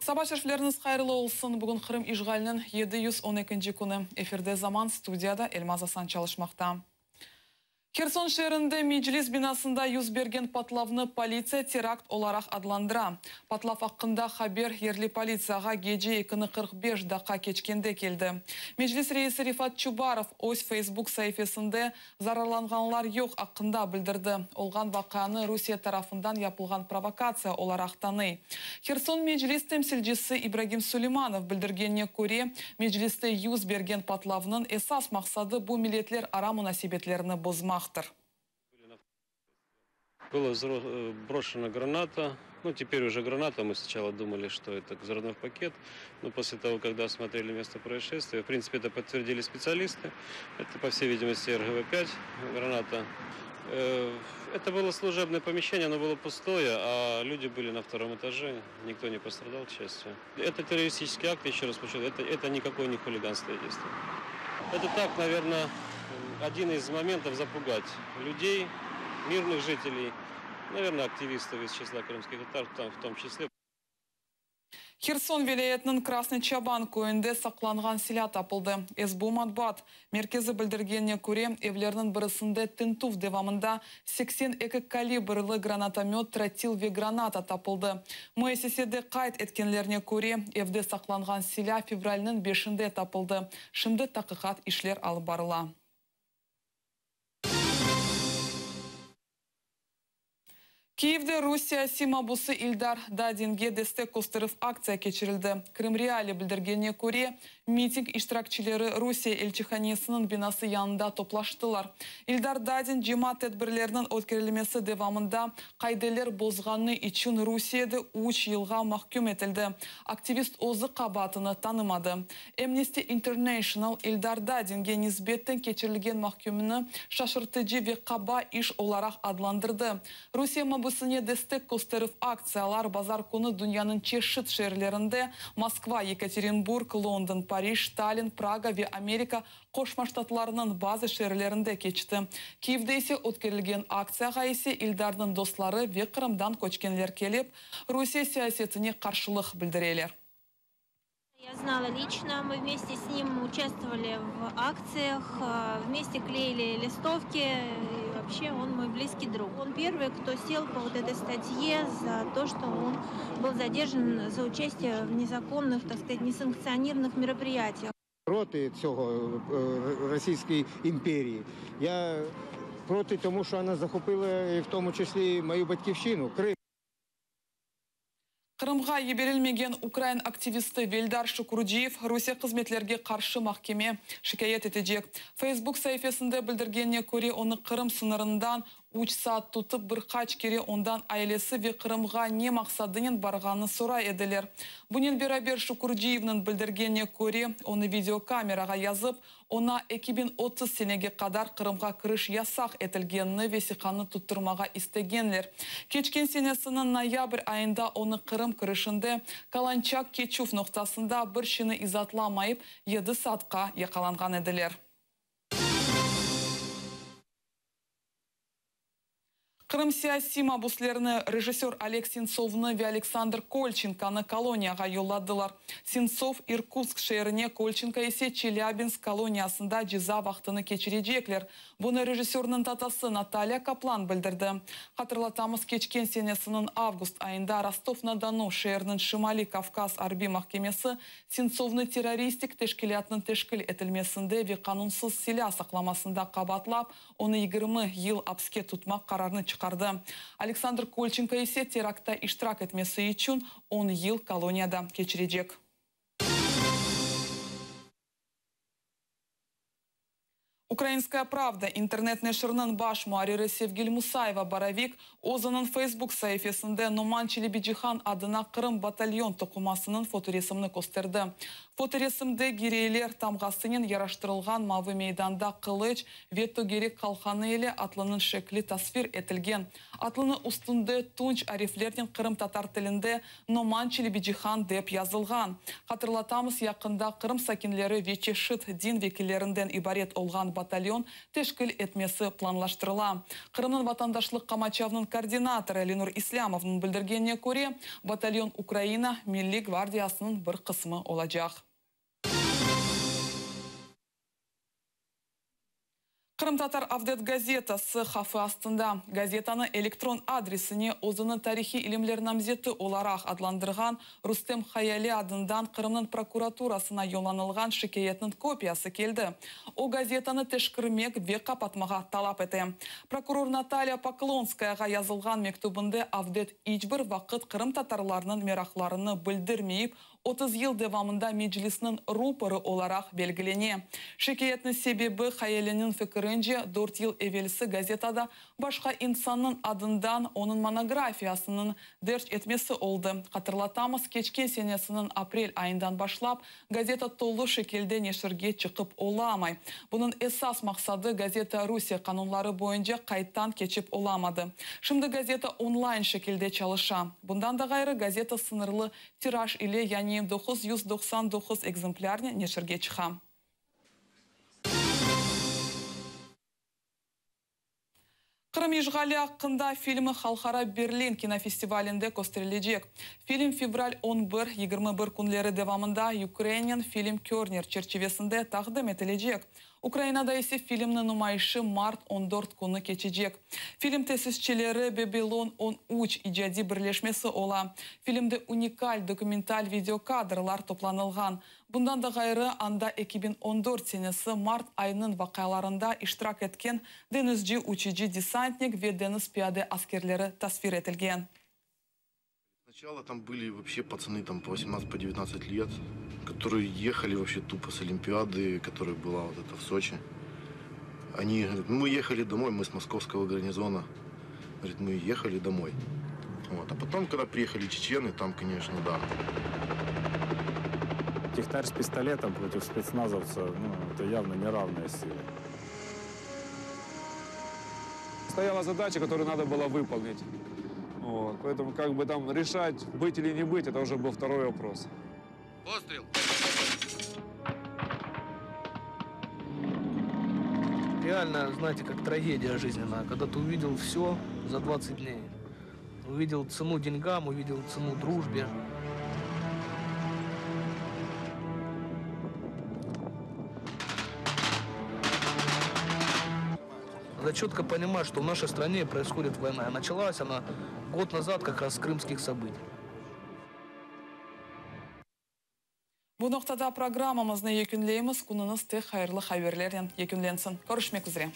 Saba şerifleriñiz hayırlı olsun! Bugün Qırım işğaliniñ 712-nci künü. Efirde Zaman, studiyada Elmaz Asan çalışmaqta. Herson şeerinde Meclis binasında yüz bergen patlavnı politsiya terakt olaraq adlandıra. Patlav aqqında haber yerli politsiyağa gece 2:45 keçkende keldi. Meclis reisi Refat Çubarov öz Facebook saifesinde zararlanğanlar yoq aqqında bildirdi. Olğan vaqianı Rusiye tarafından yapılğan provokatsiya olaraq tanıy. Herson Meclis temsilcisi İbragim Suleymanov bildirgenine köre, Mecliste yüz bergen patlavnıñ esas maqsadı bu milletlerara munasebetlerini bozmaqtır. Была брошена граната. Ну, теперь уже граната. Мы сначала думали, что это взрывной пакет. Но после того, когда осмотрели место происшествия, в принципе, это подтвердили специалисты. Это, по всей видимости, РГВ-5 граната. Это было служебное помещение, оно было пустое, а люди были на втором этаже. Никто не пострадал, к счастью. Это террористический акт, еще раз подчеркну, это никакое не хулиганское действие. Это так, наверное, один из моментов запугать людей, мирных жителей, наверное, активистов из числа крымских татар там в том числе. Herson vilâyetiniñ Krasnıy Çaban köyünde saqlanğan silâ tapıldı. SBU matbuat merkezi bildirgenine köre, evlerniñ birisinde tintüv devamında 82 kalibrli granatomet, trotil ve granata tapıldı. Müessisede qayd etkenlerine köre, evde saqlanğan silâ fevralniñ 5-inde tapıldı. Şimdi taqiqat işler alıp barıla. Kiyevde Rusiye siyasiy mabusı İldar Dadinge destek kösterüv aktsiya keçirildi. Krım Reali bildirgenine köre, miting iştirakçileri Rusiye elçihanesiniñ binası yanında toplaştılar. İldar Dadin cemaat tedbirleriniñ ötkerilmesi devamında qaideler bozğanı içün Rusiyede 3 yılğa mahküm etildi. Aktivist özü qabaatını tanımadı. Amnesty International İldar Dadinge nisbeten keçirilgen mahkemeni şaşırtıcı ve qaba iş olaraq adlandırdı. Rusiye mabusına destek kösterüv aktsiyalar bazar künü dünyanıñ çeşit şeerlerinde Moskva, Yekaterinburg, London, Parij, Tallin, Praga ve Amerika Qoşma Ştatlarınıñ bazı şeerlerinde keçti. Kiyevde ise ötkerilgen aktsiyağa ise İldarnıñ dostları ve Qırımdan köçkenler kelip, Rusiye siyasetine qarşılıq bildireler. Я знала лично, мы вместе с ним участвовали в акциях, вместе клеили листовки, и вообще он мой близкий друг. Он первый, кто сел по вот этой статье за то, что он был задержан за участие в незаконных, так сказать, несанкционированных мероприятиях. Проти цього Російської імперії. Я проти тому, що вона захопила і в тому числі мою батьківщину, Крим. Qırımğa yiberilmegen ukrain aktivisti Veldar Şukurciyev Rusiye hızmetlerge qarşı mahkeme şikâyet etecek. Facebook saifesinde bildirgenine köre, onı Qırım sıñırından 3 saat tutıp, bir qaç kere ondan ailesi ve Qırımğa ne maqsadınen barğanını soray ediler. Bunen beraber Şukurciyevniñ bildirgenine köre, onı videokamerağa yazıp, oña 2030 senege qadar Qırımğa kiriş yasaq etilgenini vesiqanı tuttırmağa istegenler. Keçken senesiniñ noyabr ayında onı Qırım kirişinde Kalançak keçüv noqtasında bir şeyni izaatlamayıp 7 saatqa yaqalanğan ediler. Qırım siyasiy mabuslarını rejissör Oleg Sentsovnı ve Aleksandr Kolçenkonı koloniyağa yolladılar. Sentsov Irkutsk şeerine, Kolçenko ise Çelâbinsk koloniyasında ceza vaqtını keçirecekler. Bunı rejissörniñ tatası Natalya Kaplan bildirdi. Hatırlatamız, keçken senesiniñ avgust ayında Rostov-na-Donu şeeriniñ Şimaliy Kavkaz arbiy mahkemesi Sentsovnı terroristik teşkilâtnıñ teşkil etilmesinde ve qanunsız silâ saqlamasında qabaatlap, onı 20 yıl apske tutmaq qararını çıqardı. Aleksandr Kolçenko ise teraktta iştirak etmesi içün 10 yıl koloniyada keçirecek. Ukrainskaya pravda internet neşiriniñ baş muarriri Sevgil Musayeva Borovik özüniñ Facebook saifesinde Noman Çelebicihan adına Qırım batalyon toqumasınıñ fotoresimini kösterdi. Fotoresimde Gireyler tamğasınen yaraştırılğan mavı meydanda qılıç ve tögerek qalqanı ile atlınıñ şekli tasvir etilgen. Atlınıñ üstünde tunç ariflernen qırımtatar tilinde Noman Çelebicihan dep yazılğan. Hatırlatamız, yaqında Qırım sakinleri ve çeşit din vekillerinden ibaret olğan. batalyon teşkil etmesi planlaştırıla. Qırımnıñ vatandaşlıq qamaçavınıñ koordinatorı Lenur İslâmovnıñ bildirgenine köre, batalyon Ukraina Milliy gvardiyasınıñ bir qısmı olacaq. Qırımtatar Avdet gazetası havfı astında. Gazetanı elektron adresine özüni tarihiy ilimler namzeti olaraq adlandırğan Rustem Hayali adından Qırımnıñ prokuraturasına yollanılğan şikâyetniñ kopiyası keldi. O, gazetanı teşkirmek ve qapatmağa talap ete. Prokuror Natalya Poklonskayağa yazılğan mektübinde Avdet iç bir vaqıt qırımtatarlarnıñ meraqlarını bildirmeyip, 30 yıl devamında Meclisniñ ruporı olaraq belgilene. Şikâyetniñ sebebi, Hayaliniñ fikirince, dört yıl evelsi gazetada başqa insannıñ adından onıñ monografiyasınıñ derc etmesi oldı. Hatırlatamız, keçken senesiniñ aprel ayından başlap, gazeta tolu şekilde neşirge çıqıp olamay. Bunıñ esas maqsadı, gazeta Rusiye qanunları boyunca qaydtan keçip olamadı. Şimdi gazeta online şekilde çalışa. Bundan da ğayrı, gazeta sıñırlı tiraj ile, yani 999 ekzemplârnen neşirge çıqa. Qırım işğali aqqında filmi Halqara Berlin kinofestivalinde kösterilecek. Film fevral 11-21 künleri devamında Ukrainian Film Corner çerçivesinde taqdim etilecek. Ukrainada ise filmniñ numayışı mart 14 künü keçecek. Film tesisçileri Babylon 13 icadiy birleşmesi ola. Filmde unikal dokumental videokadrlar toplanılğan. Bundan da ğayrı, anda 2014 senesi mart ayınıñ vaqialarında iştirak etken deñizci, uçucı, desantnik ve deñiz piyade askerleri tasvir etilgen. Сначала там были вообще пацаны там по 18, по 19 лет, которые ехали вообще тупо с Олимпиады, которая была вот это в Сочи. Они говорят, ну, мы ехали домой, мы с московского гарнизона. Говорит, мы ехали домой. Вот. А потом, когда приехали чечены, там, конечно, да. Технарь с пистолетом против спецназовца, ну, это явно неравные силы. Стояла задача, которую надо было выполнить. Вот. Поэтому как бы там решать, быть или не быть, это уже был второй вопрос. Постріл! Реально, знаете, как трагедия жизненная, когда ты увидел все за 20 дней. Увидел цену деньгам, увидел цену дружбе. Надо четко понимать, что в нашей стране происходит война. И началась она год назад как раз с крымских событий. Bu noqtada programmamıznı yekünleymiz. Künüñiz tek hayırlı haberlernen yekünlensin. Körüşmek üzere.